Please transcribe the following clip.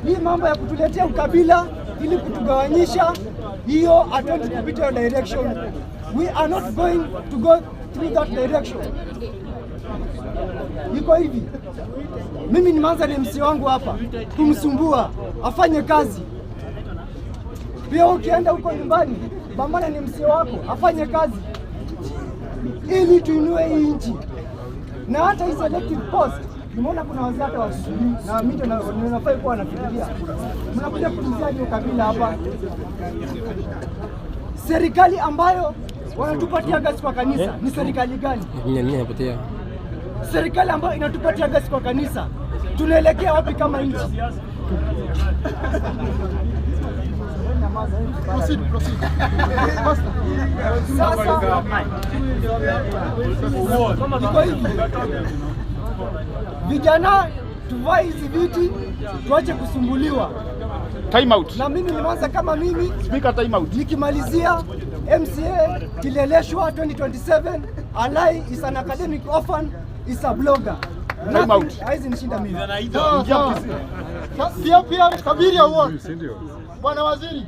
Hii mambo ya kutuletea ukabila ili kutugawanyisha, hiyo hatuendi kupita hiyo direction. We are not going to go through that direction. Iko hivi, mimi nimeanza na MC wangu hapa kumsumbua afanye kazi. Pia ukienda huko nyumbani, pambana ni MC wako afanye kazi ili tuinue hii nchi. Na hata hii selective post, nimeona kuna wazee hata wafikirii na mimi ndio nafai kuwa wanafikiria. Mnakuja kutuzia ni ukabila hapa. Serikali ambayo wanatupa tear gas kwa kanisa ni serikali gani? Nini napotea? Serikali ambayo inatupa tear gas kwa kanisa, tunaelekea wapi kama nchi? Proceed, proceed. Sasa iko hivi, vijana tuvae hizi viti, tuache kusumbuliwa. Time out. Na mimi nimeanza kama mimi Speaker, time out. Nikimalizia MCA Kileleshwa 2027, Alai is an academic orphan, is a blogger. Time out. Haizi nishinda mimi. Sawa, sawa. Pia pia Kabiria Award. Bwana Waziri.